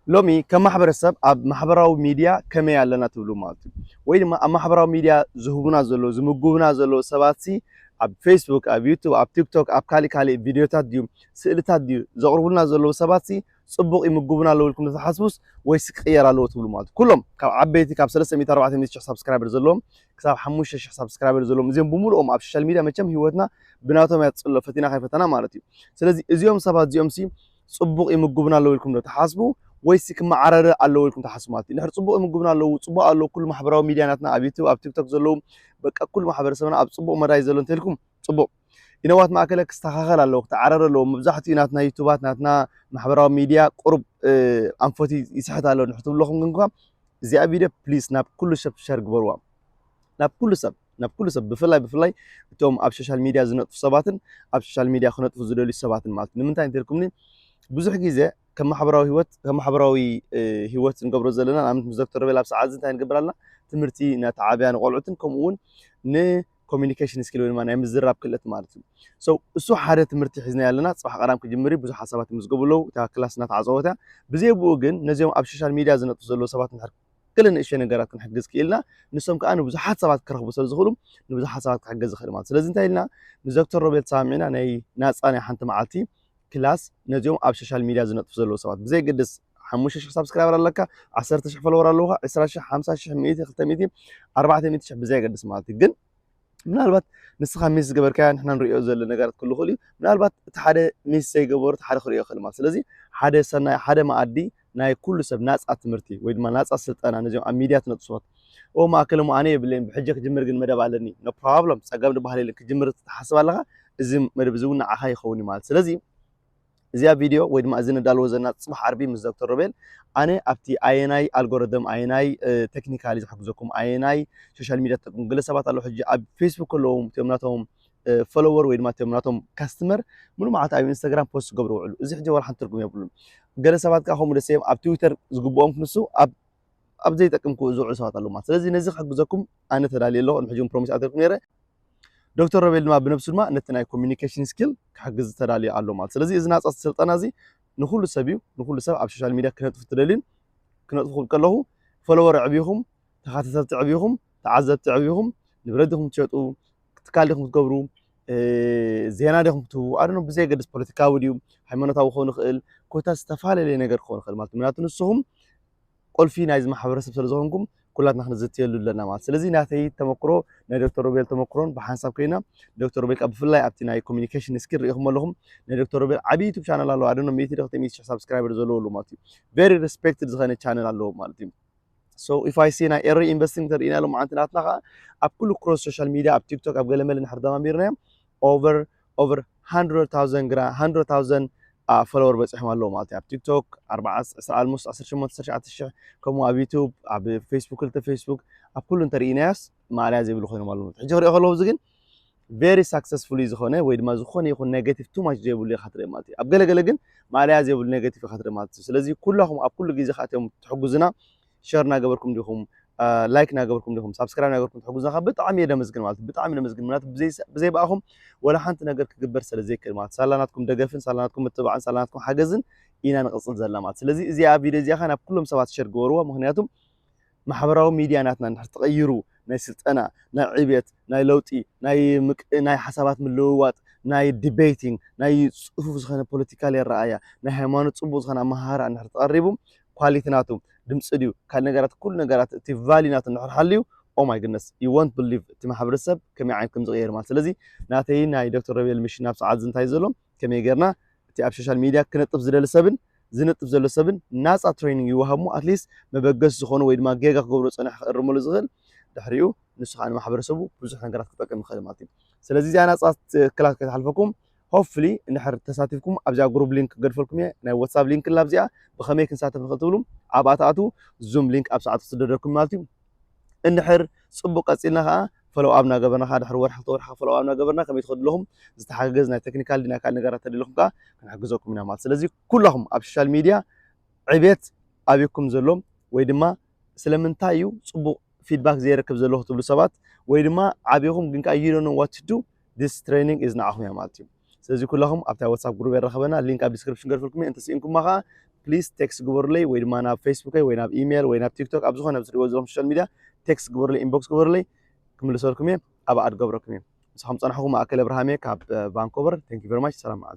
ሎሚ ከም ማሕበረሰብ ኣብ ማሕበራዊ ሚድያ ከመይ ኣለና ትብሉ ማለት እዩ? ወይ ድማ ኣብ ማሕበራዊ ሚድያ ዝህቡና ዘለዉ፣ ዝምጉቡና ዘለዉ ሰባት ሲ ኣብ ፌስቡክ፣ ኣብ ዩቱብ፣ ኣብ ቲክቶክ፣ ኣብ ካሊእ ካሊእ ቪድዮታት ድዩ፣ ስእልታት ድዩ ዘቕርቡልና ዘለዉ ሰባት ሲ ጽቡቕ ይምጉቡና ኣለዉ ኢልኩም ትሓስቡስ ወይስ ክቕየር ኣለዎ ትብሉ ማለት እዩ? ኩሎም ካብ ዓበይቲ ካብ ሰለስተ ሚእቲ ኣርባዕተ ሚእቲ ሽሕ ሳብስክራይበር ዘለዎም ክሳብ ሓሙሽተ ሽሕ ሳብስክራይበር ዘለዎም እዚኦም ብምሉኦም ኣብ ሶሻል ሚድያ መቸም ህይወትና ብናቶም እያ ትጽሎ ፈቲና ከይፈተና ማለት እዩ። ስለዚ እዚኦም ሰባት እዚኦም ሲ ጽቡቕ ይምጉቡና ኣለዉ ኢልኩም ዶ ትሓስቡ ወይስ ክመዓረረ ኣለዎ ኢልኩም ትሓስቡ ማለት እዩ? እንድሕር ጽቡቕ ይምጉቡና ኣለዉ፣ ጽቡቕ ኣለዉ፣ ኩሉ ማሕበራዊ ሚድያ ናትና ኣብ ዩቱብ ኣብ ቲክቶክ ዘለዉ በቃ ኩሉ ማሕበረሰብና ኣብ ጽቡቕ መዳይ ዘሎ እንተልኩም ጽቡቕ። ኢነዋት ማእከለ ክስተኻኸል ኣለዎ፣ ክተዓረር ኣለዎ። መብዛሕትኡ ናትና ዩቱባት ናትና ማሕበራዊ ሚድያ ቁሩብ ኣንፈት ይስሕት ኣሎ እንድሕር ትብለኹም ግን እኳ እዚኣ ቪድዮ ፕሊስ ናብ ኩሉ ሰብ ሸር ግበርዋ። ናብ ኩሉ ሰብ ናብ ኩሉ ሰብ ብፍላይ ብፍላይ እቶም ኣብ ሶሻል ሚድያ ዝነጥፉ ሰባትን ኣብ ሶሻል ሚድያ ክነጥፉ ዝደልዩ ሰባትን ማለት እዩ። ንምንታይ እንተልኩምኒ ብዙሕ ግዜ ከም ማሕበራዊ ህይወት ከም ማሕበራዊ ህይወት ንገብሮ ዘለና ንኣብነት ምስ ዶክተር ሮቤል ኣብ ሰዓት እዚ እንታይ ንገብር ኣለና ትምህርቲ ነተዓብያ ንቆልዑትን ከምኡ እውን ንኮሚኒኬሽን ስኪል ወይ ድማ ናይ ምዝራብ ክእለት ማለት እዩ። So እሱ ሓደ ትምህርቲ ሒዝና ኣለና። ፅባሕ ቀዳም ክጅምር ብዙሕ ሓሳባት ይምዝገቡ ኣለዉ። እታ ክላስ እናተዓፀወት እያ። ብዘይ ብኡ ግን ነዚኦም ኣብ ሶሻል ሚድያ ዝነጥፉ ዘለዉ ሰባት እንድሕር ገለ ንእሽተይ ነገራት ክንሕግዝ ክኢልና ንሶም ከዓ ንብዙሓት ሰባት ክረኽቡ ስለ ዝኽእሉ ንብዙሓት ሰባት ክሕግዝ ዝኽእል ማለት ስለዚ እንታይ ኢልና ምስ ዶክተር ሮቤል ተሰማሚዕና ናይ ናፃ ናይ ሓንቲ መዓልቲ ክላስ ነዚኦም ኣብ ሶሻል ሚድያ ዝነጥፉ ዘለዉ ሰባት ብዘይገድስ ሓሙሽተ ሽሕ ሳብስክራይበር ኣለካ ዓሰርተ ሽሕ ፎሎወር ኣለውካ ዕስራ ሽሕ ሓምሳ ሽሕ ሚእቲ ክልተ ሚእቲ ኣርባዕተ ሚእቲ ሽሕ ብዘይገድስ ማለት እዩ ግን ምናልባት ንስኻ ሚስ ዝገበርካዮ ንሕና ንሪኦ ዘሎ ነገራት ክሉ ክእል እዩ ምናልባት እቲ ሓደ ሚስ ዘይገበሩ እቲ ሓደ ክሪኦ ይኽእል ማለት ስለዚ ሓደ ሰናይ ሓደ መኣዲ ናይ ኩሉ ሰብ ናፃ ትምህርቲ ወይ ድማ ናፃ ስልጠና ነዚኦም ኣብ ሚድያ ትነጥፉ ሰባት ኦ ማእከለ እሞ ኣነ የብለይን ብሕጂ ክጅምር ግን መደብ ኣለኒ no problem ፀገም ዝበሃል የለን ክጅምር ትሓስብ ኣለኻ እዚ መደብ እዚ እውን ንዓኻ ይኸውን እዩ ማለት ስለዚ እዚኣ ቪድዮ ወይ ድማ እዚ ነዳልዎ ዘለና ፅባሕ ዓርቢ ምስ ዶክተር ሮቤል ኣነ ኣብቲ ኣየናይ ኣልጎሪደም ኣየናይ ቴክኒካሊ ዝሕግዘኩም ኣየናይ ሶሻል ሚድያ ትጠቅሙ ገለ ሰባት ኣለዉ ሕጂ ኣብ ፌስቡክ ከለዎም እቶም ናቶም ፎሎወር ወይ ድማ እቶም ናቶም ካስተመር ሙሉ መዓልቲ ኣብ ኢንስታግራም ፖስት ዝገብሩ ውዕሉ እዚ ሕጂ ዋላ ሓንቲ ትርጉም የብሉን ገለ ሰባት ከዓ ከምኡ ደስ እዮም ኣብ ትዊተር ዝግብኦም ክንሱ ኣብ ኣብ ዘይጠቅም ክኡ ዝውዕሉ ሰባት ኣለዉ ማለት ስለዚ ነዚ ክሕግዘኩም ኣነ ተዳልየ ኣለኹ ቅድሚ ሕጂ ፕሮሚስ ኣተልኩም ነይረ ዶክተር ሮቤል ድማ ብነብሱ ድማ ነቲ ናይ ኮሚኒኬሽን ስኪል ክሕግዝ ተዳልዩ ኣሎ ማለት ስለዚ እዚ ናፃ ስልጠና እዚ ንኩሉ ሰብ እዩ ንኩሉ ሰብ ኣብ ሶሻል ሚድያ ክነጥፉ ትደልዩን ክነጥፉ ክብል ከለኹ ፎሎወር ዕብይኹም ተኻታተልቲ ዕብይኹም ተዓዘብቲ ዕብይኹም ንብረት ዲኹም ትሸጡ ትካል ዲኹም ትገብሩ ዜና ዲኹም ትህቡ ኣደኖ ብዘየገድስ ፖለቲካዊ ድዩ ሃይማኖታዊ ክኸውን ይኽእል ኮታ ዝተፈላለየ ነገር ክኸውን ይኽእል ማለት ምክንያቱ ንስኹም ቁልፊ ናይዚ ማሕበረሰብ ስለ ዝኾንኩም ኩላትና ክንዝትየሉ ኣለና ማለት ስለዚ ናተይ ተመክሮ ናይ ዶክተር ሮቤል ተመክሮን ብሓንሳብ ኮይና ዶክተር ሮቤል ብፍላይ ኣብቲ ናይ ኮሚኒኬሽን ስኪል ርኢኹም ኣለኹም ናይ ዶክተር ሮቤል ዓብዪ ዩቱብ ቻነል ኣለዋ ኣደኖ ሚእቲ ዶ ክልተ ሚእቲ ሽሕ ሳብስክራይበር ዘለዎ ኣሎ ማለት እዩ very respected ዝኾነ ቻነል ኣለዎ ማለት እዩ so if I see ናይ ኤሪ ኢንቨስቲንግ ተርእና ሎም ዓንቲ ናትና ከዓ ኣብ ኩሉ ክሮስ ሶሻል ሚድያ ኣብ ቲክቶክ ኣብ ገለመለ ንሕር ደማሚርናዮም over over hundred thousand gra hundred thousand follower በፂሖም ኣለዉ ማለት እዩ ኣብ ቲክቶክ ኣርባዓ ዕስራ ኣልሞስት ዓሰርተ ሸሞንተ ዓሰርተ ትሽዓተ ሽሕ ከምኡ ኣብ ዩቱብ ኣብ ፌስቡክ ክልተ ፌስቡክ ኣብ ኩሉ እንተርኢናዮስ ማእለያ ዘይብሉ ኮይኖም ኣለዉ ሕጂ ክሪኦ ከለዉ እዚ ግን very successfully ዝኾነ ወይ ድማ ዝኾነ ይኹን negative too much ዘይብሉ ኢኻ ትርኢ ማለት እዩ ኣብ ገለገለ ግን ማእለያ ዘይብሉ negative ኢኻ ትርኢ ማለት እዩ ስለዚ ኩላኹም ኣብ ኩሉ ግዜ ከኣትዮም ትሕጉዝና ሸር እናገበርኩም ዲኹም ላይክ እናገበርኩም ዲኹም ሳብስክራይብ እናገበርኩም ትሕጉዝና ካብ ብጣዕሚ እየ ደመስግን ማለት ብጣዕሚ ደመስግን ምክንያቱ ብዘይ ብኣኹም ወላ ሓንቲ ነገር ክግበር ስለ ዘይክእል ማለት ሳላ ናትኩም ደገፍን ሳላ ናትኩም ምትባዕን ሳላ ናትኩም ሓገዝን ኢና ንቕፅል ዘለና ማለት ስለዚ እዚኣ ቪድዮ እዚኣ ከ ናብ ኩሎም ሰባት ሸር ግበርዎ ምክንያቱ ማሕበራዊ ሚድያ ናትና እንድሕር ተቐይሩ ናይ ስልጠና ናይ ዕብየት ናይ ለውጢ ናይ ናይ ሓሳባት ምልውዋጥ ናይ ዲቤቲንግ ናይ ፅፉፍ ዝኾነ ፖለቲካል ኣረኣእያ ናይ ሃይማኖት ፅቡቅ ዝኾነ ኣመሃህራ እንድሕር ተቐሪቡ ኳሊቲ ናቱ ድምፂ ድዩ ካልእ ነገራት ኩሉ ነገራት እቲ ቫልዩ ናቱ እንድሕር ሃልዩ oh my goodness you won't believe እቲ ማሕበረሰብ ከመይ ዓይነት ከም ዝቕየር ማለት ስለዚ ናተይ ናይ ዶክተር ሮቤል ሚሽን ናብ ሰዓት እዚ እንታይ ዘሎ ከመይ ጌርና እቲ ኣብ ሶሻል ሚድያ ክነጥፍ ዝደሊ ሰብን ዝነጥፍ ዘሎ ሰብን ናፃ ትሬኒንግ ይወሃብ ሞ ኣትሊስት መበገሲ ዝኾኑ ወይ ድማ ጌጋ ክገብሮ ፀኒሑ ክእርመሉ ዝኽእል ድሕሪኡ ንሱ ከዓ ንማሕበረሰቡ ብዙሕ ነገራት ክጠቅም ይኽእል ማለት እዩ ስለዚ እዚኣ ናፃ ክላስ ከይትሓልፈኩም ሆፕፍሊ እንድሕር ተሳቲፍኩም ኣብዚኣ ግሩፕ ሊንክ ክገድፈልኩም እየ ናይ ዋትሳፕ ሊንክ ላ ኣብዚኣ ብኸመይ ክንሳተፍ ንኽእል ትብሉ ኣብኣ ትኣትዉ ዙም ሊንክ ኣብ ሰዓቱ ክስደደኩም ማለት እዩ እንድሕር ፅቡቅ ቀፂልና ከዓ ፈሎው ኣብ እናገበርና ከዓ ድሕሪ ወርሒ ክልተ ወርሒ ፈሎው ኣብ እናገበርና ከመይ ትኸዱ ኣለኹም ዝተሓጋገዝ ናይ ቴክኒካል ድና ካልእ ነገራት ተደለኹም ከዓ ክንሕግዘኩም ኢና ማለት ስለዚ ኩላኹም ኣብ ሶሻል ሚድያ ዕብየት ኣብኩም ዘሎ ወይ ድማ ስለምንታይ እዩ ፅቡቅ ፊድባክ ዘይረክብ ዘለኹ ትብሉ ሰባት ወይ ድማ ዓብኹም ግን ከዓ you don't know what to do this training is ንዓኹም እያ ማለት እዩ ስለዚ ኩላኹም ኣብታ ዋትሳፕ ግሩፕ የራኸበና ሊንክ ኣብ ዲስክሪፕሽን ገድፈልኩም እየ እንተስኢንኩማ ከዓ please text ግበሩለይ፣ ወይ ድማ ናብ Facebook ወይ ናብ ኢሜይል ወይ ናብ ቲክቶክ፣ ኣብ ዝኾነ ኣብ ዝሪእዎ ዘለኹም ሶሻል ሚድያ text ግበሩለይ፣ ኢንቦክስ ግበሩለይ፣ ክምልሰልኩም እየ። ኣብ ኣድ ገብረኩም እየ። ምሳኹም ጸናሕኹም ማእከል ኣብርሃም እየ ካብ ቫንኮቨር። Thank you very much። ሰላም መዓልቲ።